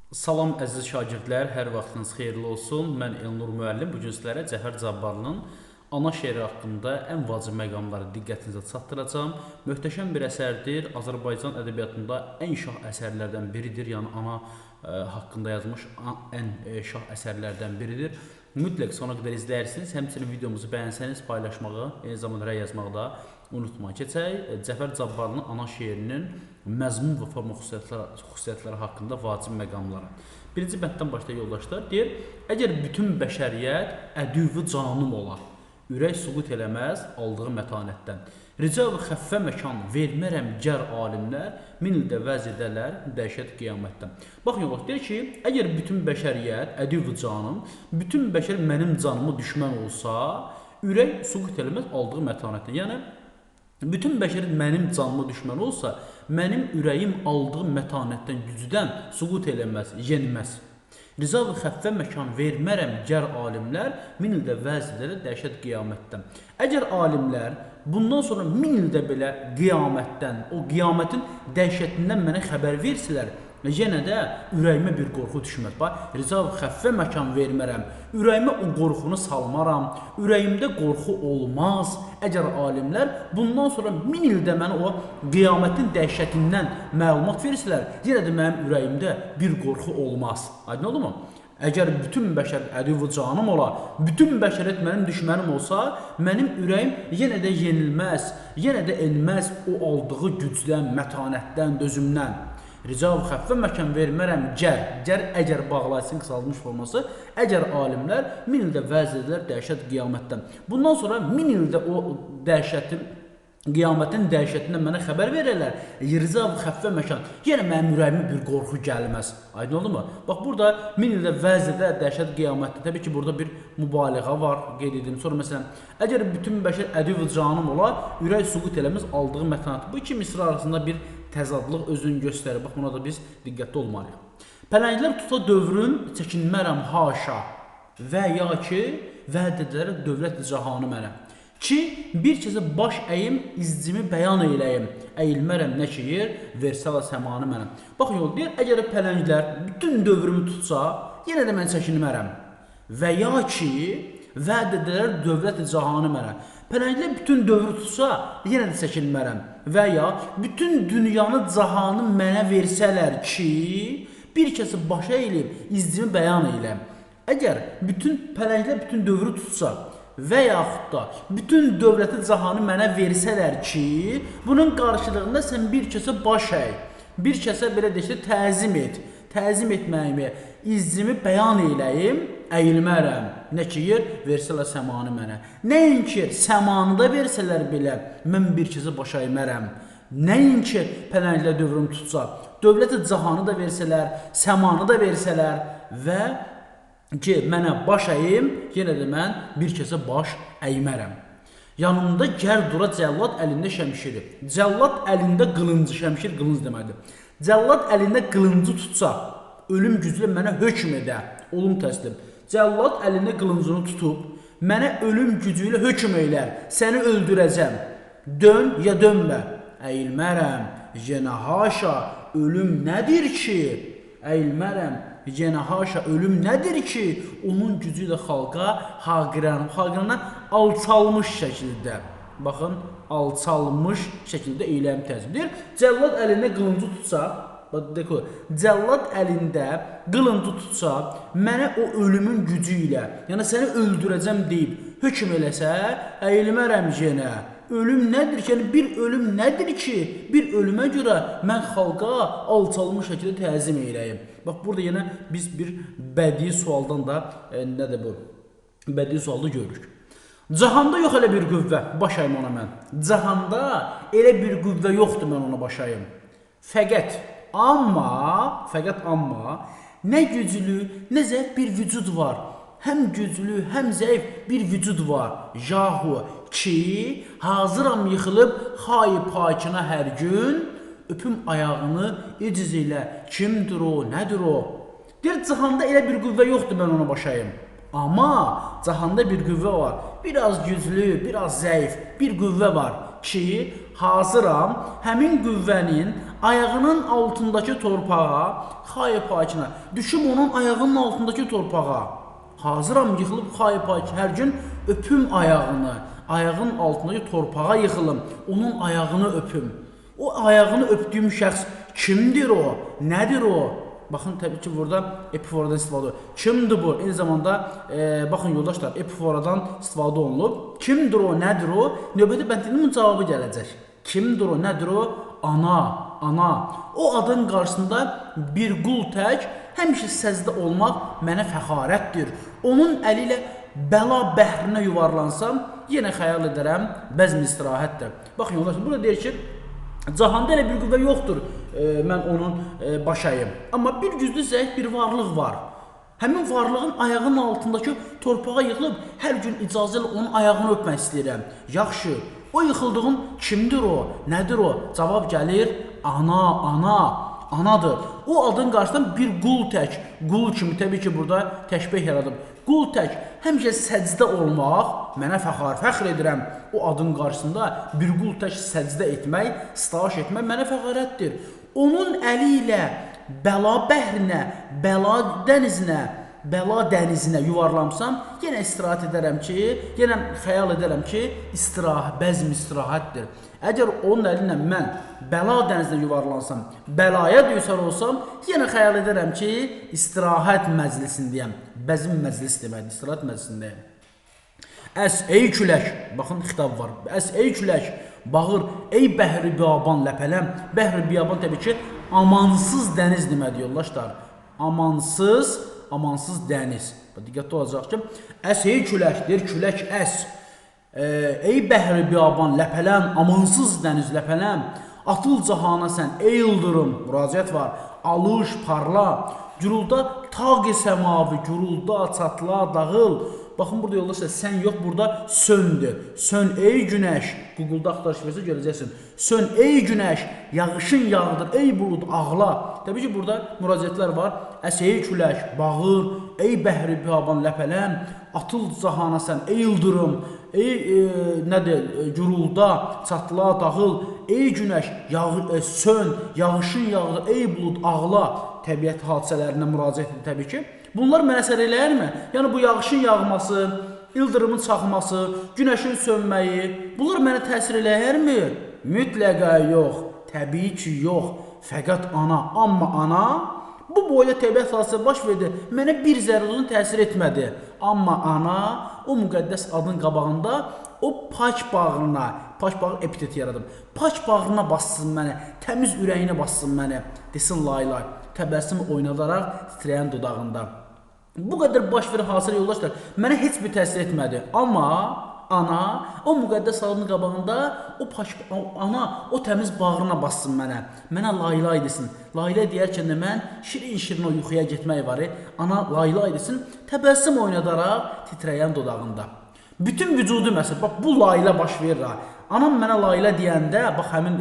Salam əziz şagirdlər, hər vaxtınız xeyirli olsun. Mən Elnur müəllim. Bu gün sizlərə Cəfər Cabbarlının ana şeiri haqqında ən vacib məqamları diqqətinizə çatdıracağam. Möhtəşəm bir əsərdir. Azərbaycan ədəbiyyatında ən şah əsərlərdən biridir. Yəni ana haqqında yazmış ən şah əsərlərdən biridir. Mütləq sona qədər izləyirsiniz. Həmçinin videomuzu bəyənsəniz paylaşmağı, eyni zamanda rəy yazmağı da unutmayın. Keçək Cəfər Cabbarlının ana şeirinin məzmun və forma xüsusiyyətləri haqqında vacib məqamlara. Birinci bənddən başlayaq yoldaşlar. Deyir, əgər bütün bəşəriyyət ədüvü canım olar, ürək süqut eləməz aldığı mətanətdən. Rica və xəffə məkan vermərəm gər alimlər, min ildə vəz edələr dəhşət qiyamətdən. Baxın yoldaş, deyir ki, əgər bütün bəşəriyyət ədüvü canım, bütün bəşər mənim canıma düşmən olsa, ürək süqut eləməz aldığı mətanətdən. Yəni, bütün bəşəriyyət mənim canıma düşmən olsa, mənim ürəyim aldığı mətanətdən, gücdən süqut eləməz, yenməz. Riza və xəffə məkan vermərəm gər alimlər, min ildə vəz edələr dəhşət qiyamətdən. Əgər alimlər bundan sonra min ildə belə qiyamətdən, o qiyamətin dəhşətindən mənə xəbər versələr, yenə də ürəyimə bir qorxu düşməz. Bax, riza və xəffə məkan vermərəm, ürəyimə o qorxunu salmaram, ürəyimdə qorxu olmaz. Əgər alimlər bundan sonra min ildə mənə o qiyamətin dəhşətindən məlumat versələr, yenə də mənim ürəyimdə bir qorxu olmaz. Aydın oldu mu? Əgər bütün bəşər ədüvü canım ola, bütün bəşəriyyət mənim düşmənim olsa, mənim ürəyim yenə də yenilməz, yenə də enməz o aldığı gücdən, mətanətdən, dözümdən. Rica və xəffə məkan vermərəm gər, gər əgər bağlayısının qısalılmış forması, əgər alimlər min ildə vəz edilər dəhşət qiyamətdən. Bundan sonra min ildə o dəhşətin, qiyamətin dəhşətindən mənə xəbər verərlər. Rica və xəffə məkan, yenə mənim ürəyimə bir qorxu gəlməz. Aydın oldu mu? Bax, burada min ildə vəz edər dəhşət qiyamətdə. Təbii ki, burada bir mübaliğə var, qeyd edim. Sonra məsələn, əgər bütün bəşər ədüvü canım olar, ürək süqut eləməz aldığı mətanət. Bu iki misra arasında bir təzadlıq özünü göstərir. Bax, buna da biz diqqətli olmalıyıq. Pələnglər tuta dövrüm, çəkinmərəm haşa və ya ki, vəd edərək dövlət cahanı mənə. Ki, bir kəsə baş əyim, izzimi bəyan eyləyim, əyilmərəm nə ki yer, versələ səmanı mənə. Baxın, yol deyir, əgər pələnglər bütün dövrümü tutsa, yenə də mən çəkinmərəm. Və ya ki, vəd edərək dövlət cahanı mənə. Pələnglər bütün dövrü tutsa, yenə də çəkinmərəm. Və ya bütün dünyanı, cahanı mənə versələr ki, bir kəsi başa eyləyib, izzimi bəyan eyləyim. Əgər bütün pələnglər bütün dövrü tutsa və yaxud da bütün dövləti cahanı mənə versələr ki, bunun qarşılığında sən bir kəsə baş əy, bir kəsə belə deyək ki, təzim et, təzim etməyimi, izzimi bəyan eyləyim, əyilmərəm. Nə ki yer, versələr səmanı mənə. Nəinki səmanı da versələr belə, mən bir kəsə baş əymərəm. Nəinki pələnglər dövrüm tutsa, dövləti cahanı da versələr, səmanı da versələr və ki, mənə baş əyim, yenə də mən bir kəsə baş əymərəm. Yanımda gər dura cəllad əlində şəmşiri. Cəllad əlində qılıncı, şəmşir qılınc deməkdir. Cəllad əlində qılıncı tutsa, ölüm gücülə mənə hökm edə, olum təslim. Cəllad əlində qılıncını tutub, mənə ölüm gücü ilə hökm eylər, səni öldürəcəm. Dön ya dönmə, əyilmərəm, yenə haşa, ölüm nədir ki? Əyilmərəm, yenə haşa, ölüm nədir ki? Onun gücü ilə xalqa haqirana alçalmış şəkildə, baxın, alçalmış şəkildə eyləyim təzim. Deyir, cəllad əlində qılıncı tutsa, cəllad əlində qılıncı tutsa, mənə o ölümün gücü ilə, yəni səni öldürəcəm deyib hökm eləsə, əyilmərəm yenə. Ölüm nədir ki? Yəni bir ölüm nədir ki? Bir ölümə görə mən xalqa alçalmış şəkildə təzim eyləyim. Bax, burada yenə biz bir bədii sualdan da, nədir bu? Bədii sualda görürük. Cahanda yox elə bir qüvvə, baş əyim ona mən. Cahanda elə bir qüvvə yoxdur, mən ona baş əyim. Fəqət, amma, nə güclü, nə zəif bir vücud var. Həm güclü, həm zəif bir vücud var. Yahu ki, hazıram yıxılıb xay pakına hər gün, öpüm ayağını iciz ilə, kimdir o, nədir o? Deyir, cahanda elə bir qüvvə yoxdur, mən ona baş əyim. Amma cahanda bir qüvvə var. Biraz güclü, biraz zəif bir qüvvə var ki, hazıram həmin qüvvənin ayağının altındakı torpağa, xay payına, düşüm onun ayağının altındakı torpağa. Hazıram yıxılıb xay pay hər gün öpüm ayağını, ayağın altındakı torpağa yıxılım, onun ayağını öpüm. O ayağını öpdüyüm şəxs kimdir o? Nədir o? Baxın, təbii ki, burada epiforadan istifadə olunur. Kimdir bu? Eyni zamanda, baxın yoldaşlar, epiforadan istifadə olunub. Kimdir o? Nədir o? Növbəti bəndinin cavabı gələcək. Kimdir o? Nədir o? Ana, ana. O adın qarşısında bir qul tək həmişə səcdə olmaq mənə fəxarətdir. Onun əli ilə bəla bəhrinə yuvarlansam, yenə xəyal edərəm, bəzm istirahətdir. Baxın yoldaşlar, burada deyir ki, cahanda elə bir qüvvə yoxdur, mən onun başayım. Amma bir güclü, zəif bir varlıq var. Həmin varlığın ayağının altındakı torpağa yıxılıb, hər gün icazə ilə onun ayağını öpmək istəyirəm. Yaxşı, o yıxıldığım kimdir o, nədir o? Cavab gəlir, ana, ana, anadır. O adın qarşısından bir qul tək, qul kimi təbii ki, burada təşbeh yaradıb. Qul tək həmişə səcdə olmaq mənə fəxr edirəm. O adın qarşısında bir qul tək səcdə etmək, sitayiş etmək mənə fəxarətdir. Onun əli ilə bəla bəhrinə, bəla dənizinə yuvarlamsam, yenə istirahət edərəm ki, yenə xəyal edərəm ki, istirahət, bəzm istirahətdir. Əgər onun əli ilə mən bəla dənizinə yuvarlansam, bəlaya düçar olsam, yenə xəyal edərəm ki, istirahət məclisindəyəm. Bəzm məclis deməkdir, istirahət məclisindəyəm. Əs, ey külək, baxın xitab var. Əs, ey külək, bağır, ey bəhri biyaban ləpələm. Bəhri biyaban təbii ki, amansız dəniz deməkdir yoldaşlar. Amansız, amansız dəniz. Diqqətli olacaq ki, əs, ey külək, deyir külək əs. Ey bəhri biyaban ləpələm, amansız dəniz ləpələm. Atıl cahana sən, ey ildırım, müraciət var. Alış, parla, gürulda taqi səmavi, gürulda, çatla, dağıl. Baxın, burada yoldaşlar, sən yox, burada söndür. Sön ey günəş, Google-da axtarış versə görəcəksin. Sön ey günəş, yağışın yağdır, ey bulud, ağla. Təbii ki, burada müraciətlər var. Əs ey külək, bağır, ey bəhri biyaban ləpələm, atıl cahana sən, ey ildırım, ey nədir, gürulda, çatla, dağıl, ey günəş, sön, yağışın yağdır, ey bulud, ağla. Təbiət hadisələrinə müraciət edir təbii ki. Bunlar mənə əsər eləyərmi? Yəni bu yağışın yağması, ildırımın çaxması, günəşin sönməyi, bunlar mənə təsir eləyərmi? Mütləqa yox, təbii ki yox. Fəqət ana, amma ana bu boyda təbiət hadisəsi baş verdi, mənə bir zərrə uzun təsir etmədi. Amma ana o müqəddəs adın qabağında o pak bağrına, pak bağır epiteti yaradım. Pak bağrına bassın məni, təmiz ürəyinə bassın məni, desin lay lay, təbəssüm oynadaraq titrəyən dodağında. Bu qədər baş verən hadisə yoldaşlar, mənə heç bir təsir etmədi. Amma ana o müqəddəs adın qabağında o pak ana o təmiz bağrına bassın mənə. Mənə lay lay desin. Lay lay deyərkən də mən şirin-şirin o yuxuya getmək var. Ana lay lay desin, təbəssüm oynadaraq titrəyən dodağında. Bütün vücudu məsəl, bax bu layla baş verir ha. Anam mənə layla deyəndə, bax həmin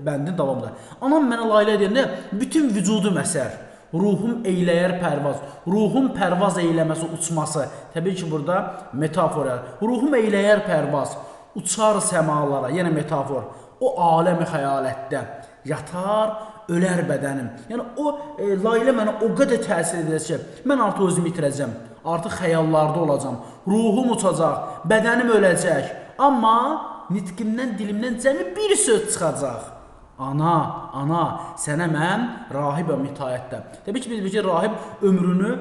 bəndin davamında. Anam mənə layla deyəndə bütün vücudu məsər. Ruhum eyləyər pərvaz. Ruhum pərvaz eyləməsi, uçması. Təbii ki, burada metafor. Ruhum eyləyər pərvaz. Uçar səmalara, yenə metafor. O aləmi xəyalətdə yatar, ölər bədənim. Yəni o layla mənə o qədər təsir edəcək ki, mən artıq özümü itirəcəm. Artıq xəyallarda olacam. Ruhum uçacaq, bədənim öləcək. Amma nitqimdən, dilimdən cəmi bir söz çıxacaq. Ana, ana, sənə mən rahibəm itaətdə. Təbii ki, biz bilirik ki, rahib ömrünü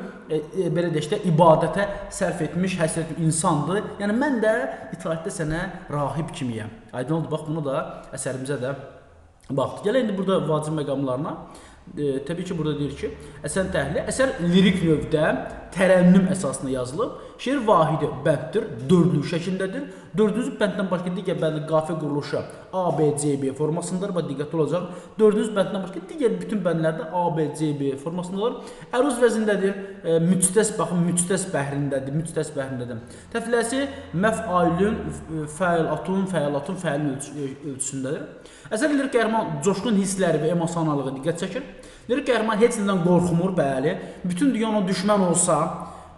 belə deyək də ibadətə sərf etmiş, həsr etmiş insandır. Yəni mən də itaətdə sənə rahib kimiyəm. Aydın oldu, bax bunu da əsərimizə də baxdıq. Gələk indi burada vacib məqamlarına. Təbii ki, burada deyir ki, əsərin təhlili, əsər lirik növdə tərənnüm əsasında yazılıb. Şeir vahidi bənddir, dördlük şəklindədir. Dördüncü bənddən başqa digər bəndin qafiyə quruluşu A, B, C, B formasındadır. Bax, diqqətli olacaq. Dördüncü bənddən başqa digər bütün bəndlərdə A, B, C, B formasındadır. Əruz vəznindədir. Müctəs, baxın, müctəs bəhrindədir. Müctəs bəhrindədir. Təfləsi məf'alün, fəilatun, fəilatun, fəilin ölçüsündədir. Əsər lirik qəhrəman coşqun hissləri və emosionallığı diqqət çəkir. Lirik qəhrəman heç nədən qorxmur, bəli. Bütün dünya ona düşmən olsa,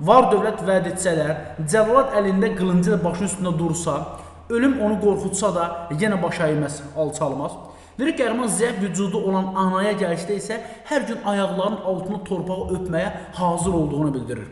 var dövlət vəd etsələr, cəllad əlində qılıncı ilə başının üstündə dursa, ölüm onu qorxutsa da yenə baş əyməz, alçalmaz. Lirik qəhrəman zəif vücudu olan anaya gəlişdə isə hər gün ayaqlarının altını torpağa öpməyə hazır olduğunu bildirir.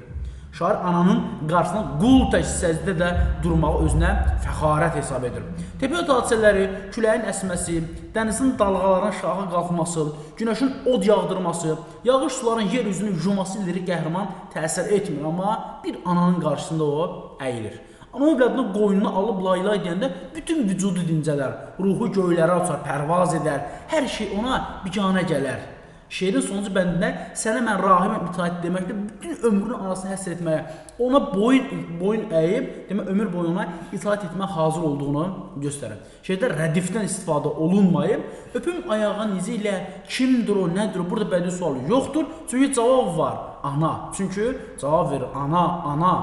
Şair ananın qarşısında qul tək səcdə də durmağı özünə fəxarət hesab edir. Təbiət hadisələri, küləyin əsməsi, dənizin dalğalarının şaha qalxması, günəşin od yağdırması, yağış suların yer üzünü yuması lirik qəhrəman təsir etmir, amma bir ananın qarşısında o əyilir. Ana övladını qoynuna alıb lay-lay deyəndə bütün vücudu dincələr, ruhu göylərə uçar, pərvaz edər, hər şey ona biganə gələr. Şeirin sonuncu bəndində sənə mən rahibəm itaət deməklə bütün ömrünü anasına həsr etməyə, ona boyun əyib, demək ömür boyu ona itaət etməyə hazır olduğunu göstərir. Şeirdə rədifdən istifadə olunmayıb, öpüm ayağa nizi ilə kimdir o, nədir o? Burada bədii sual yoxdur. Çünki cavab var. Ana. Çünki cavab verir. Ana, ana.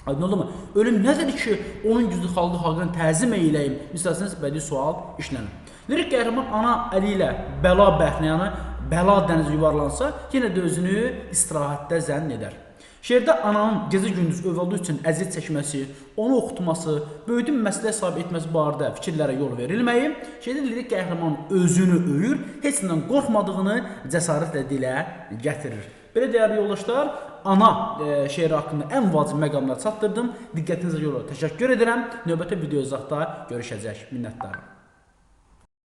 Aydın oldu mu? Ölüm nədir ki, onun güclü xalqı haqqını təzim eyləyim? Misal bədii sual işlənir. Lirik qəhrəman ana əli ilə bəla bəhrinə, yəni bəla dənizi yuvarlansa, yenə də özünü istirahətdə zənn edər. Şeirdə ananın gecə-gündüz övladı üçün əziyyət çəkməsi, onu oxutması, böyüdüb məsləhət sahibi etməsi barədə fikirlərə yol verilməyib. Şeirdə lirik qəhrəman özünü öyür, heç nədən qorxmadığını cəsarətlə dilə gətirir. Belə dəyərli yoldaşlar, ana şeiri haqqında ən vacib məqamları çatdırdım. Diqqətinizə görə təşəkkür edirəm. Növbəti video izahda görüşəcək. Minnətdaram.